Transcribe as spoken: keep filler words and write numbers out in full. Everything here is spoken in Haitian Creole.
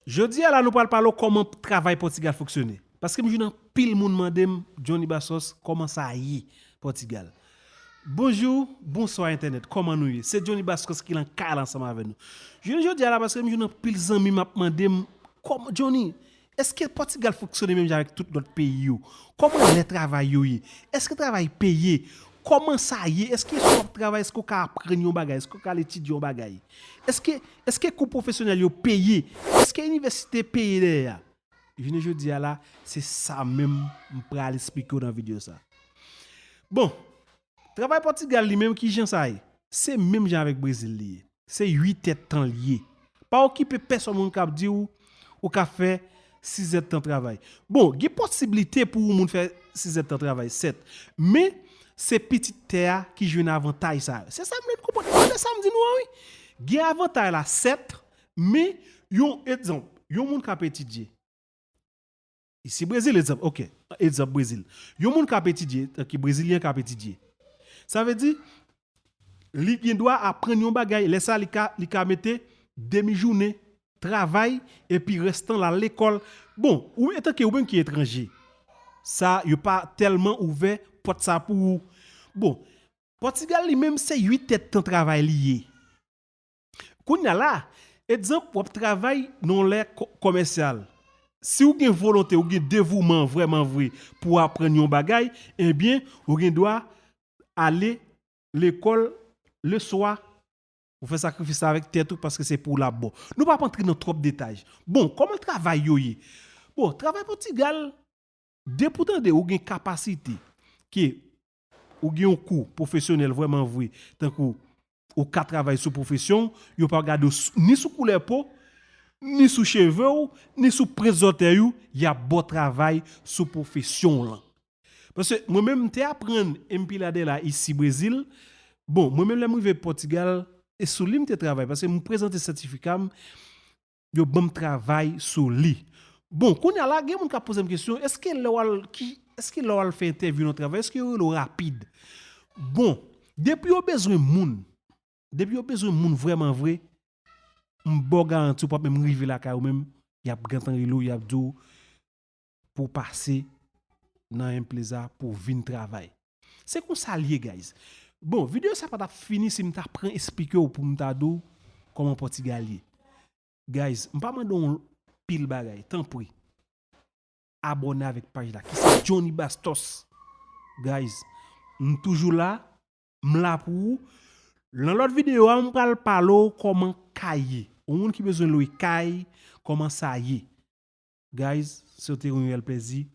Jodi a la, nou pral pale w kòman travay Pòtigal fonksyone. Paske m jwenn anpil moun mande m, Johnny Bastos, kòman sa ye Pòtigal? Bonjou, bonswa entènèt, kòman nou ye? Se Johnny Bastos ki lan kay la ansanm avè nou. Jounen jodi a la, paske m jwenn anpil zanmi m ap mande m, kòman, Johnny, èske Pòtigal fonksyone menm jan avèk tout lòt peyi yo? Kòman lè travay yo ye? Èske travay peye? Kòman sa ye? Èske si w ap travay, èske w ka aprann yon bagay? Èske w ka al etidye yon bagay? Èske, èske kou pwofesyonèl yo peye? Èske inivèsite peye dèyè a? Jounen jodi a la, se sa menm m pral esplike w nan videyo sa. Bon, travay Pòtigal li menm, ki jan sa ye? Se menm jan avèk Brezil li ye. Se uit èdtan li ye. Pa okipe pèsonn moun k ap di w ou ka fè sis èdtan travay. Bon, gen posiblite pou yon moun fè sis èdtan travay, sèt. Men, se pitit tè a ki jwenn avantaj sa yo. Se sa m vle n konprann. Tande sa m di nou an, wi. Gen avantaj la, sèt, men yon egzanp, yon moun k ap etidye. Isi Brezil, egzanp, ok, egzanp Brezil. Yon moun k ap etidye, tankou Brezilyen k ap etidye. Sa vle di, li gen dwa aprann yon bagay, lè sa li ka, li ka mete demi jounen travay, epi rès tan l al lekòl. Bon, ou, antanke ou menm ki etranje, sa, yo pa tèlman ouvè pòt sa pou ou. Bon, Pòtigal li menm se uit èdtan travay li ye. Kounye a la, egzanp, w ap travay nan yon lè kò-, kòmèsyal. Si w gen volonte, ou gen devouman vrèman vre pou w aprann yon bagay, ebyen, ou gen dwa ale lekòl leswa, ou fè sakrifis la avèk tèt ou paske se pou w l ap bon. Nou p ap antre nan twòp detay. Bon, kòman travay yo ye? Bon, travay Pòtigal, depi w tande ou gen kapasite, ke ou gen yon kou pwofesyonèl vrèman vre, tankou ou ka travay sou pwofesyon w, yo p ap gade w s-, ni sou koulè po, ni sou cheve w, ni sou prent zòtèy ou, y ap ba w travay sou pwofesyon w lan. Paske mwen menm, m te aprann empiladera isi Brezil. Bon, mwen menm, lè m rive Pòtigal, e sou li m te travay, paske m prezante sètifika m, yo ban m travay sou li. Bon, kounye a la, gen moun k ap poze m kesyon, èske lè w al, ki, èske lè w al fè entèvyou nan travay, èske yo rele w rapid? Bon, depi yo bezwen moun, depi yo bezwen moun vrèman vre, m ba w garanti, ou p ap menm rive lakay ou menm, y ap gentan rele w, y ap di w pou w pase nan empreza pou w vin travay. Se konsa l ye, guys. Bon, videyo sa pa t ap fini si m ta pran esplike w pou m ta di w kòman Pòtigal ye. Guys, m pa mande w pil bagay, tanpri. Abòne avèk paj la, ki se Johnny Bastos. Guys, m toujou la, m la pou ou. Nan lòt videyo a, m pral pale w kòman kay ye. Yon moun ki bezwen lwe kay, kòman sa ye. Guys, se te yon reyèl plèzi